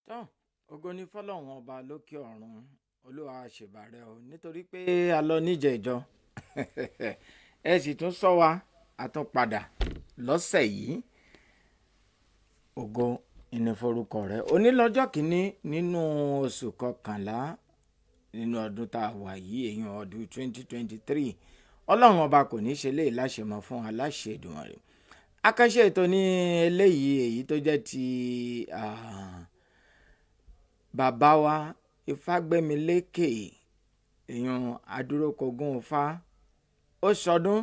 Tán, ògo ni fọlọ́run ọba lókè ọ̀run. Olúwa, ṣèbàrẹ̀ o, nítorí pé a lọ níjẹ̀jọ, ẹ sì tún sọ wa, a tún padà lọ́sẹ̀ yìí. Ògo ìní forúkọ rẹ̀. Onílọ́jọ́ kìíní nínú oṣù kọkànlá nínú ọdún tá a wà yìí, èèyàn ọdún 2023. Ọlọ́run ọba kò ní í ṣe léyìí láṣemọ fún aláṣẹ Èdùmàrè. Akànṣe ètò ní eléyìí, èyí tó jẹ́ ti bàbá wa Ifágbémilékè, èèyàn Adúrókogún Ifá. Ó sọdún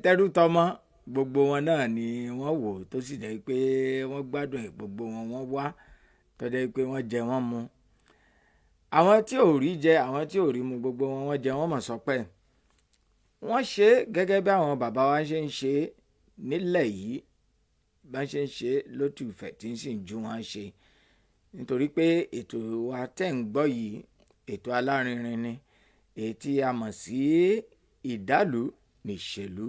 tẹrútọmọ, gbogbo wọn náà ni wọ́n wò, tó sì jẹ́ pé wọ́n gbádùn ẹ̀. Gbogbo wọn wọ́n wá, tó jẹ́ pé wọ́n jẹ, wọ́n mu. Àwọn tí ò rí jẹ, àwọn tí ò rí mu, gbogbo wọn wọ́n jẹ, wọ́n mọ̀ sọpẹ́. Wọ́n ṣe é gẹ́gẹ́ bí àwọn bàbá wa ṣe ń ṣe é nílẹ̀ yìí, bá ṣe ń ṣe é lótùfẹ̀ tí ń sì ń ju wọn ṣe, nítorí pé ètò wa tẹ̀ ń gbọ́ yìí, ètò alárinrin ni, èyí tí a mọ̀ sí ìdálù nìṣèlú,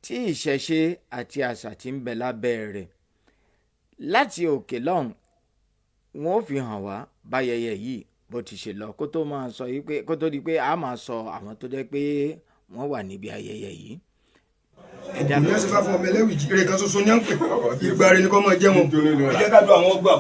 tí ìṣẹ̀ṣe àti àṣà tí ń bẹ lábẹ́ rẹ̀. Láti òkè lọ́hùn, wọn ó fi hàn wá báyẹyẹ yìí bó ti ṣe lọ, kó tó máa sọ yìí pé kó tó di pé a máa sọ àwọn tó jẹ́ pé wọ́n wà níbi ayẹyẹ yìí. Ẹja Ògùn yẹn sì fà fún ọmọ ẹlẹ́wìjì eré kan ṣoṣo ní à ń pè ìgbà rẹ ni kò máa jẹ́ wọn. Ẹ jẹ́ ká dùn àwọn ọgbà.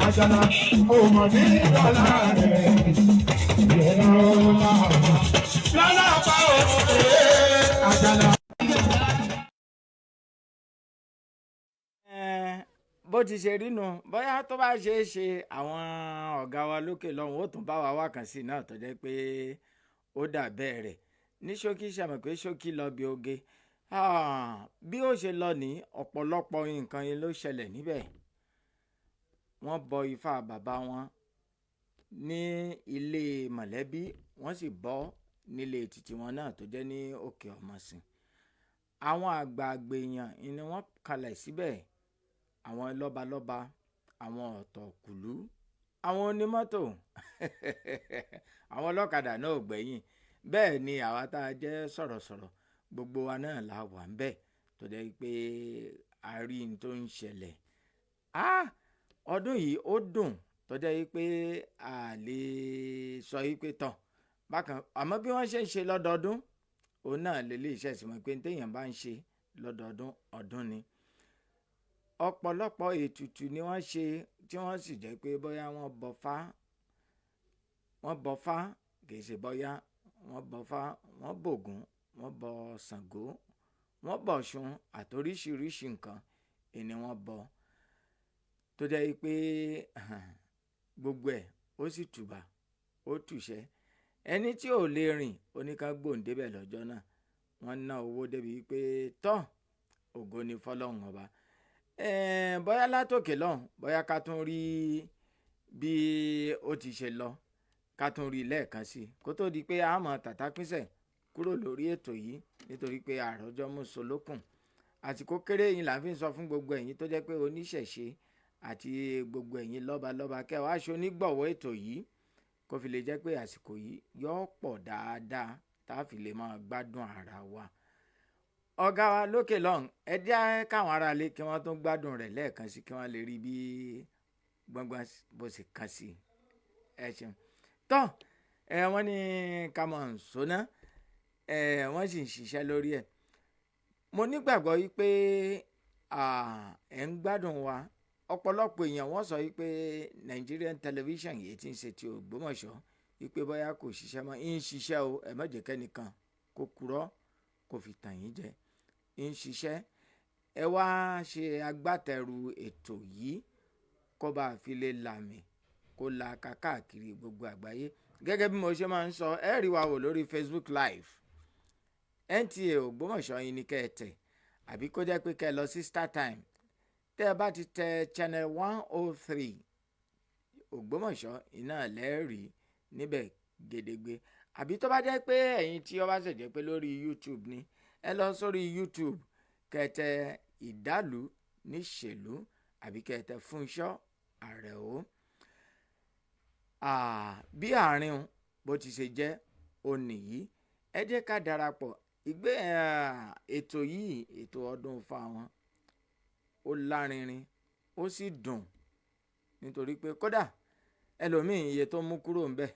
Àjàlá, ọmọ ní dọ́là rẹ̀ yẹn lọ́la. Lọ́la pa òkè àjàlá. Bó ti ṣe rí nu, bóyá tó bá ṣeé ṣe, àwọn ọ̀gá wa lókè lọ́hùn ó tún bá wa wá kàn sí náà, tó jẹ́ pé ó dà bẹ́ẹ̀ rẹ̀ ní ṣókí. Ṣàmì pé ṣókí lọ bí oge. Bí ó ṣe lọ ní, ọ̀pọ̀lọpọ̀ nǹkan yẹn ló ṣẹlẹ̀ níbẹ̀. Wọ́n bọ ifá bàbá wọn ní ilé mọ̀lẹ́bí, wọ́n sì bọ́ nílé títí wọn náà tó jẹ́ ní Òkè Ọmọsìn. Àwọn àgbààgbà èèyàn ni wọ́n kalẹ̀ síbẹ̀, àwọn lọ́balọ́ba, àwọn ọ̀tọ̀kùlú, àwọn onímọ́tò, àwọn ọlọ́kadà náà ò gbẹ̀yìn. Bẹ́ẹ̀ ni àwa tá a jẹ́ sọ̀rọ̀sọ̀rọ̀, gbogbo wa náà la wà ń bẹ̀, tó jẹ́ pé a rí n tó ń ṣẹlẹ̀. Ọdún yìí ó dùn, tó jẹ́ pé a lè sọ yìí pé tán bákan. Àmọ́ bí wọ́n ṣe ń ṣe lọ́dọọdún, òun náà lè lè ṣẹ̀sìn mọ̀ pé téèyàn bá ń ṣe lọ́dọọdún, ọdún ni. Ọ̀pọ̀lọpọ̀ ètùtù ni wọ́n ṣe, tí wọ́n sì jẹ́ pé bóyá wọ́n bọfá, wọ́n bọfá, kì í ṣe bóyá wọ́n bọfá, wọ́n bògún, wọ́n bọ Ṣàngó, wọ́n bọ̀ṣun, àtoríṣiríṣi nǹkan ni wọ́n bọ, tó jẹ́ pé gbogbo ẹ̀ ó sì tùbà, ó tùṣẹ́. Ẹni tí ò lè rìn oníkan gbòǹdébẹ̀ lọ́jọ́ náà, wọ́n ná owó débi pé tọ́, ògo ni fọlọ́run ọba. Bóyá látòkè lọ́hùn, bóyá ká tún rí bí ó ti ṣe lọ, ká tún rí lẹ́ẹ̀kan sí i, kó tó di pé a mọ̀ tàtà pínṣẹ̀ kúrò lórí ètò yìí, nítorí pé àròjọ mùsùlùkùn àsìkò kéré yìí là ń fi sọ fún gbogbo ẹ̀yin tó jẹ́ pé oníṣẹ̀ṣe àti gbogbo ẹ̀yin lọ́balọ́ba kẹ́ wàá ṣe onígbọ̀wọ́ ètò yìí, kó fi lè jẹ́ pé àsìkò yìí yóò pọ̀ dáadáa, tá a fi lè máa gbádùn ara wa. Ọ̀gá wa lókè lọ́hùn, ẹ jẹ́ káwọn aráalé kí wọ́n tún gbádùn rẹ̀ lẹ́ẹ̀kan sí, kí wọ́n lè rí bí gbọ́ngbọ́n bó ṣe kàn sí. Ẹ ṣeun. Tọ́ ẹ, wọ́n ní ká mọ̀ ń sọ́nà ẹ, wọ́n sì ń ṣiṣẹ́ lórí ẹ̀. Mo nígbàgbọ́ wípé ẹ̀ ń gbádùn wa. Ọ̀pọ̀lọpọ̀ èèyàn wọ́n sọ wípé Nigerian television yìí ti ń ṣe ti Ògbómọ̀ṣọ́, wípé bóyá kò ṣiṣẹ́ mọ́. Ń ṣiṣẹ́ o, ẹ má jẹ́ kẹ́nìkan kó purọ́ kó fi tàn yín jẹ. Ń ṣiṣẹ́. Ẹ wá ṣe agbátẹrù ètò yìí kó bá fi lè làmì kó la káàkiri gbogbo àgbáyé. Gẹ́gẹ́ bí mo ṣe máa ń sọ, ẹ rí wa wò lórí Facebook Live, NTA Ògbómọ̀ṣọ́ yín ní kẹ́ ẹ tẹ̀, àbí kó jẹ́ pé kẹ́ ẹ lọ sí StarTime. Tẹ́ ẹ bá ti tẹ channel 103 Ògbómọ̀ṣọ́, iná lẹ́ẹ̀rí níbẹ̀ gedegbe. Àbí tó bá jẹ́ pé ẹ̀yin tí ó bá ṣẹ̀ jẹ́ pé lórí YouTube ni, ẹ lọ sórí YouTube, kẹ́ tẹ Ìdálù Níṣèlú àbí kẹ́ tẹ Fúnṣọ́ Àrẹ̀ó. Bí àárín un bó ti ṣe jẹ́ òun nìyí. Ẹ jẹ́ ká darapọ̀ ìgbé ètò yìí, ètò ọdún Ifá wọn, ó lárinrin, ó sì dùn, nítorí pé kódà ẹlòmíì, iye tó mú kúrò ńbẹ̀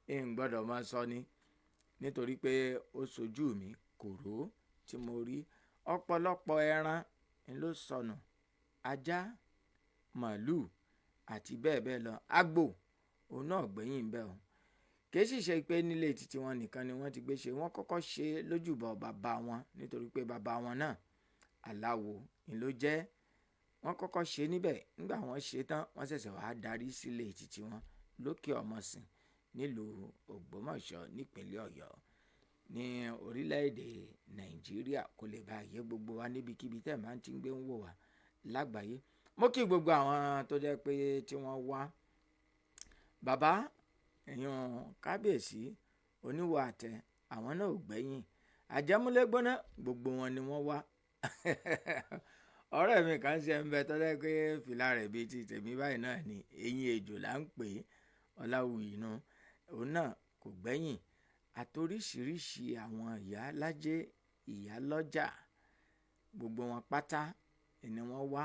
ń gbọ́dọ̀ máa sọ ni, nítorí pé ó ṣojú mi kòró tí mo rí ọ̀pọ̀lọpọ̀ ẹran ń ló sọnù, ajá, màlúù àti bẹ́ẹ̀ bẹ́ẹ̀ lọ. Àgbò òun náà gbẹ̀yìn ń bẹ̀ o. Kì í sì ṣe pé nílé títí wọn nìkan ni wọ́n ti gbé ṣe. Wọ́n kọ́kọ́ ṣe lójúbọ bàbá wọn, nítorí pé bàbá wọn náà aláwo ni ló jẹ́. Wọ́n kọ́kọ́ ṣe níbẹ̀. Nígbà wọ́n ṣe tán, wọ́n ṣẹ̀ṣẹ̀ wá darí sílé títí wọn lókè Ọmọsìn nílùú Ògbómọ̀ṣọ́, nípínlẹ̀ Ọ̀yọ́, ní orílẹ̀-èdè Nàìjíríà, kó lè bá yé gbogbo wa níbikíbi tẹ́ ẹ̀ máa ti ń gbé ń wò wá lágbàáyé. Mo kí gbogbo àwọn tó jẹ́ pé tí wọ́n wá, bàbá èèyàn kábíyèsí oníwò àtẹ, àwọn náà ò gbẹ́yìn, àjẹmúlẹ́gbọ́ná, gbogbo wọn ni wọ́n wá. Ọ̀rẹ́ mi kan ṣe ń bẹ tọ́lẹ́ pé fìlà rẹ̀ bíi ti tèmi báyìí náà ni, eyín ejò là ń pè é, Ọláwùyí nu, òun náà kò gbẹ́yìn, àtoríṣiríṣi àwọn ìyá lájẹ́, ìyá lọ́jà, gbogbo wọn pátá ni wọ́n wá,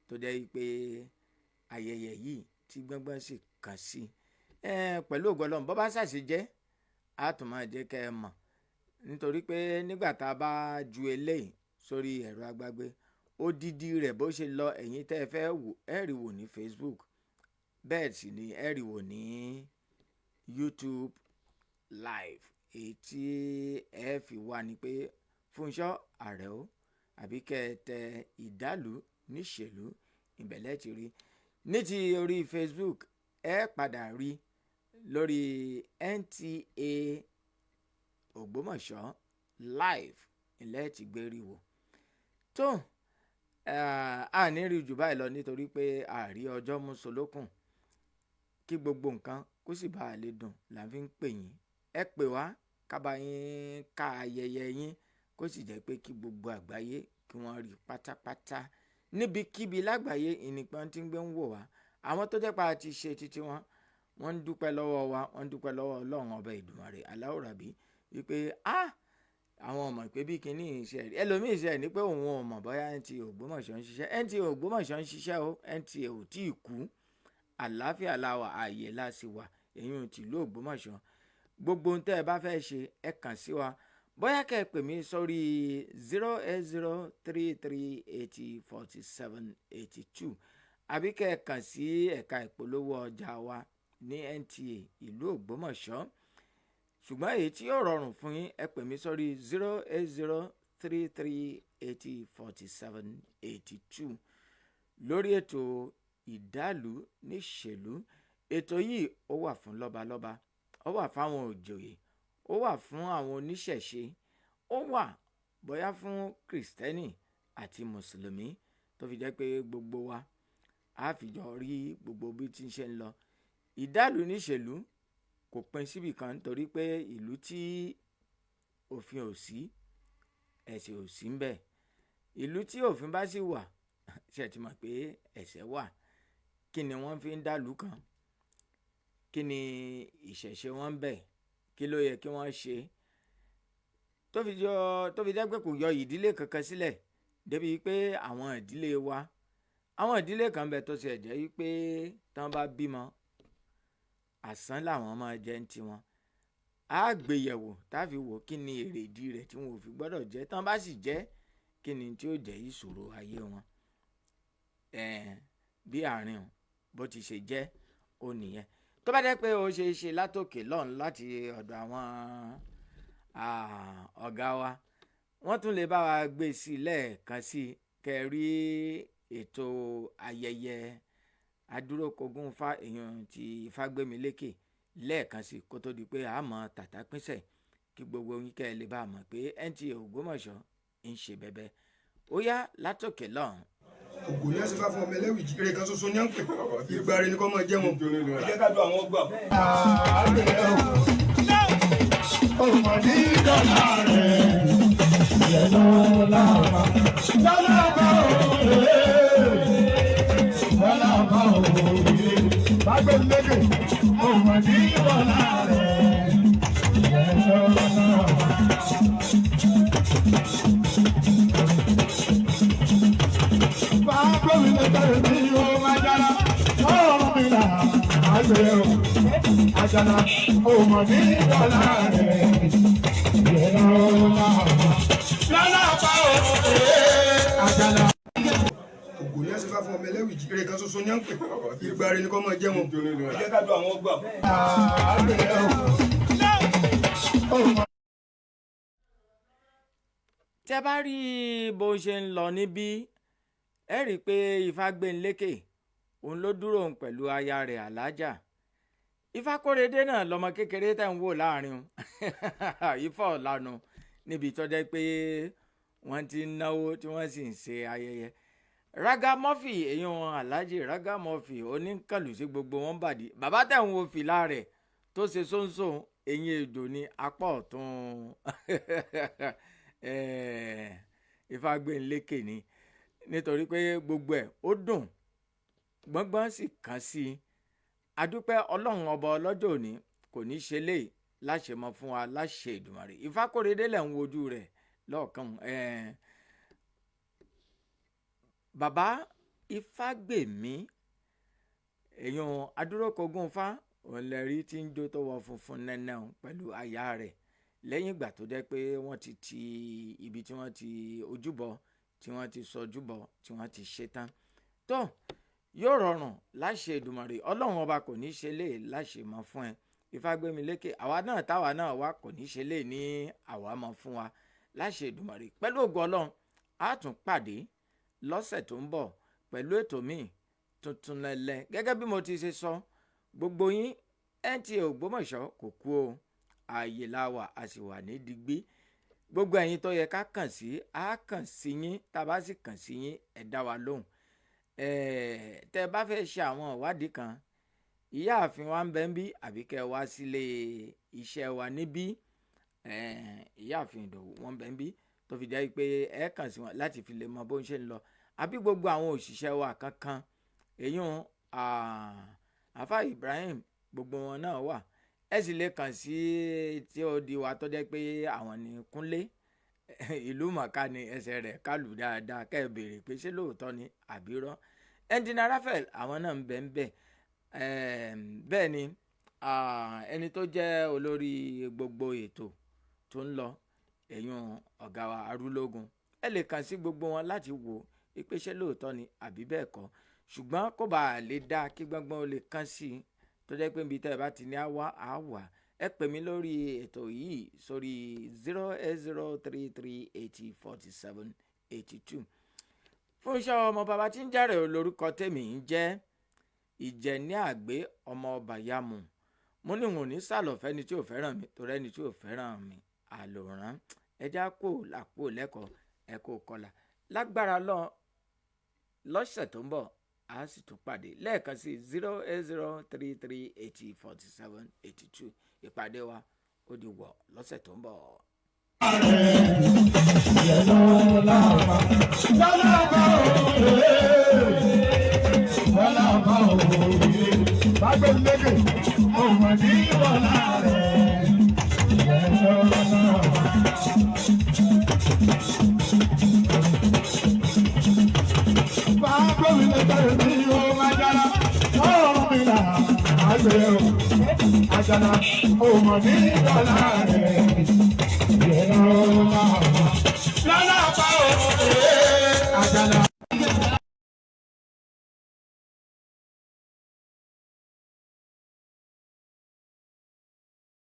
tó jẹ́ pé ayẹyẹ yìí tí gbọ́ngbọ́n sì kàn sí pẹ̀lú ògo Ọlọ́run. Bó bá ṣàṣì jẹ́, á tún máa jẹ́ kẹ́ ẹ mọ̀, nítorí pé nígbà tá a bá ju eléyìí sórí ẹ̀rọ agbágbé, odidi rẹ̀ bó ṣe lọ, ẹ̀yin tẹ́ ẹ fẹ́ wò, ẹ rí wò ní Facebook, bẹ́ẹ̀ sì ni ẹ rí wò ní YouTube live. Èyí tí ẹ fi wá ni pé Fúnṣọ́ Àrẹ̀ó àbí kẹ́ ẹ tẹ Ìdálù Níṣèlú, ìbẹ̀lẹ̀ ti rí. Ní ti orí Facebook, ẹ padà rí lórí NTA Ògbómọ̀ṣọ́ live ilẹ̀ ti gbé rí wò. Tó a ní rí jù báyìí lọ, nítorí pé àrí ọjọ́ mú solókùn, kí gbogbo nǹkan kó sì bá a lè dùn là ń fi ń pè yín. Ẹ pè wá kábà yín ká ayẹyẹ yín, kó sì jẹ́ pé kí gbogbo àgbáyé kí wọ́n rí pátápátá níbikíbi lágbàáyé ìnìkan tí ń gbé ń wò wá. Àwọn tó jẹ́ pa ti ṣe títí wọn, wọ́n ń dúpẹ́ lọ́wọ́ wa, wọ́n ń dúpẹ́ lọ́wọ́ Ọlọ́run Ọba Ìdùmarè Aláwòrábí wípé ah, àwọn ọmọ ìpè bí kinní iṣẹ́ rí. Ẹlòmíì ṣe ní pé òun ò mọ̀ bóyá NTA Ògbómọ̀ṣọ́ ń ṣiṣẹ́. NTA Ògbómọ̀ṣọ́ ń ṣiṣẹ́ o. NTA ò tí ì kú, àlàáfíà la wà, ààyè la sì wà, èyí ò tìlú Ògbómọ̀ṣọ́. Gbogbo ohun tẹ́ ẹ bá fẹ́ ṣe, ẹ kàn sí wa, bóyá kẹ́ ẹ pè mí sórí 08033804782, àbí kẹ́ ẹ kàn sí ẹ̀ka ìpolówó ọjà wa ní NTA ìlú Ògbómọ̀ṣọ́. Ṣùgbọ́n èyí tí yóò rọrùn fún yín, ẹ pè mí sórí 08033804782 lórí ètò Ìdálù Níṣèlú. Ètò yìí, ó wà fún lọ́balọ́ba, ó wà fáwọn òjòyè, ó wà fún àwọn oníṣẹ̀ṣe, ó wà bóyá fún Kìrìsìtẹ́nì àti Mùsùlùmí, tó fi jẹ́ pé gbogbo wa á fi jọ rí gbogbo bí tí ń ṣe ń lọ. Ìdálù Níṣèlú kò pín síbì kan, nítorí pé ìlú tí òfin ò sí, ẹ̀sìn ò sí ńbẹ̀. Ìlú tí òfin bá sì wà, ṣe ti mọ̀ pé ẹ̀ṣẹ̀ wà. Kí ni wọ́n fi ń dàlú kan? Kí ni ìṣẹ̀ṣe wọn ń bẹ̀? Kí ló yẹ kí wọ́n ṣe tó fi jọ, tó fi jẹ́ pé kò yọ ìdílé kankan sílẹ̀, débi pé àwọn ìdílé wa, àwọn ìdílé kan bẹ tó ṣe jẹ́ wípé tán bá bímọ, àsán làwọn máa jẹ ń tiwọn. Á gbé yẹ̀wò tá a fi wò kí ni èrèdí rẹ̀ tí wọn ò fi gbọ́dọ̀ jẹ́. Tán bá sì jẹ́, kí ni tí ó jẹ́ ìṣòro ayé wọn? Bí àárín bó ti ṣe jẹ́ ó nìyẹn. Tó bá jẹ́ pé ó ṣe é ṣe látòkè lọ́hùn, láti ọ̀dọ̀ àwọn ọ̀gá wa, wọ́n tún lè bá wa gbé sí i lẹ́ẹ̀kan sí i, kẹ́ rí ètò ayẹyẹ adúrókogún fa èèyàn ti Ifágbémilékè lẹ́ẹ̀kan sí, kó tó di pé a mọ̀ tàtà pínṣẹ̀, kí gbogbo yín kẹ́ ẹ lè bá a mọ̀ pé NTA Ògbómọ̀ṣọ́ ń ṣe bẹbẹ. Ó yá, látòkè lọ́hùn. Ògò ní ẹsẹ̀ fún ọmọ ẹlẹ́wìjì, ire kan ṣoṣo ní à ń pè. Ìgbà rẹ ni kò máa jẹ́ wọn. Ẹ jẹ́ ká do àwọn ọgbà. Ọmọ ní dọ́là rẹ̀ yẹ̀lọ́ làwà. Lọ́lá bá òye, lọ́lá bá òye. Bágbélédè, ọmọ ní dọ́là rẹ̀ yẹ̀lọ́ làwà. Bágbélédè mi ò máa jára, ọ̀run mi là á gbé o. Àjàlá, ọmọ ní dọ́là rẹ̀ yẹ̀lọ́ làwà. Lọ́lá bá òye, àjàlá. Ògò ní ẹsẹ̀ fún ọmọ ẹlẹ́wìjì, ire kan ṣoṣo ní à ń pè. Ìgbà rẹ ni kò máa jẹ́ wọn. Ẹ jẹ́ ká do àwọn ọgbà. Tẹ́ bá rí bó ṣe ń lọ níbí, ẹ rí i pé Ifágbénlékè òun ló dúró òun pẹ̀lú aya rẹ̀ Alájà Ifákóredé náà, lọmọ kékeré tẹ̀ ń wò láàrin un, Ifá ọ̀lànà, níbi tó jẹ́ pé wọ́n ti ń náwó tí wọ́n sì ń ṣe ayẹyẹ. Ragamuffin, èèyàn Alhaji Ragamuffin oníkàlù sí gbogbo wọn bàdí. Bàbá tẹ̀ ń wo fìlà rẹ̀ tó ṣe sóńsó, eyín ejò ní apá ọ̀tún Ifágbénlékè ni, nítorí pé gbogbo ẹ̀ ó dùn gbọ́ngbọ́n sì kàn sí i. Adúpẹ́ Ọlọ́run Ọba ọlọ́jọ́ òní, kò ní í ṣe léyìí láṣẹ mọ́ fún wa láṣẹ Èdùmàrè. Ifákóredé lẹ̀ ń wojú rẹ̀ lọ́ọ̀kan. Bàbá Ifágbèmí, èèyàn adúrókogún fá, òun lè rí tí ń jó tó wọ funfun nẹ́nẹ́ òun pẹ̀lú aya rẹ̀, lẹ́yìn ìgbà tó jẹ́ pé wọ́n ti ti ibi tí wọ́n ti ojúbọ, tí wọ́n ti sọjúbọ, tí wọ́n ti ṣe tán tó yóò rọrùn láṣẹ Èdùmàrè. Ọlọ́run Ọba kò ní í ṣe lè láṣẹ mọ́ fún ẹ, Ifágbémilékè. Àwa náà táwa náà wá, kò ní í ṣe lè ní àwa mọ́ fún wa láṣẹ Èdùmàrè. Pẹ̀lú ògo Ọlọ́run, á tún pàdé lọ́sẹ̀ tó ń bọ̀ pẹ̀lú ètò míì tuntun lẹ́lẹ́. Gẹ́gẹ́ bí mo ti ṣe sọ, gbogbo yín, NTA Ògbómọ̀ṣọ́ kò kú o, ààyè la wà, a sì wà ní digbí. Gbogbo ẹ̀yin tó yẹ ká kàn sí, á kàn sí yín. Tá a bá sì kàn sí yín, ẹ dá wa lóhùn. Tẹ́ ẹ bá fẹ́ ṣe àwọn ìwádìí kan, ìyáàfin wa ń bẹ ń bí, àbí kẹ́ ẹ wá sílé iṣẹ́ wa níbí. Ìyáàfin Ìdòwú wọn ń bẹ ń bí, tó fi jẹ́ pé ẹ kàn sí wọn láti fi lè mọ bó ń ṣe ń lọ, àbí gbogbo àwọn òṣìṣẹ́ wa kankan, èyún àfa Ibrahim, gbogbo wọn náà wà. Ẹ sì lè kàn sí tí ó di wa tó jẹ́ pé àwọn ní Kúnlé, ìlú mọ̀ká ni ẹsẹ̀ rẹ̀ kálù dáadáa, kẹ́ ẹ béèrè pé ṣé lóòótọ́ ni àbí rọ́. Ẹnjìnà Raphael, àwọn náà ń bẹ ń bẹ. Bẹ́ẹ̀ ni ẹni tó jẹ́ olórí gbogbo ètò tó ń lọ, èyún ọ̀gá wa Arúlógún. Ẹ lè kàn sí gbogbo wọn láti wò ó pé ṣé lóòótọ́ ni àbí bẹ́ẹ̀ kọ́. Ṣùgbọ́n kó bá a lè dá kí gbọ́ngbọ́n ó lè kàn sí i, tó jẹ́ pé níbi tẹ́ ẹ bá ti ní á wá, á wà. Ẹ pè mí lórí ètò yìí sórí 08033804782. Fúnṣọ́ ọmọ bàbá tí ń jàre lórúkọ tèmi ń jẹ́ Ìjẹ̀ní Àgbé ọmọ ọba Yàmù. Mo ní òun ò ní sàlọ̀ fẹ́ni tí ò fẹ́ràn mi, torí ẹni tí ò fẹ́ràn mi àlòrán. Ẹja kò làpò lẹ́kọ̀ọ́, ẹ kò kọlà lágbára lọ. Lọ́sẹ̀ tó ń bọ̀, a sì tún pàdé lẹ́ẹ̀kan sí 08033804782. Ìpàdé wa ó di wọ̀ lọ́sẹ̀ tó ń bọ̀. Yẹ̀lọ́ làwà. Lọ́lá bá òye, lọ́lá bá òye. Bágbélédè, ọmọ ní wọlá rẹ̀. Yẹ̀lọ́ làwà. Bágbélédè mi ò máa jára, ọ̀run mi là á gbé o. Àjàlá, ọmọ ní wọlá rẹ̀. Yẹ̀lọ́.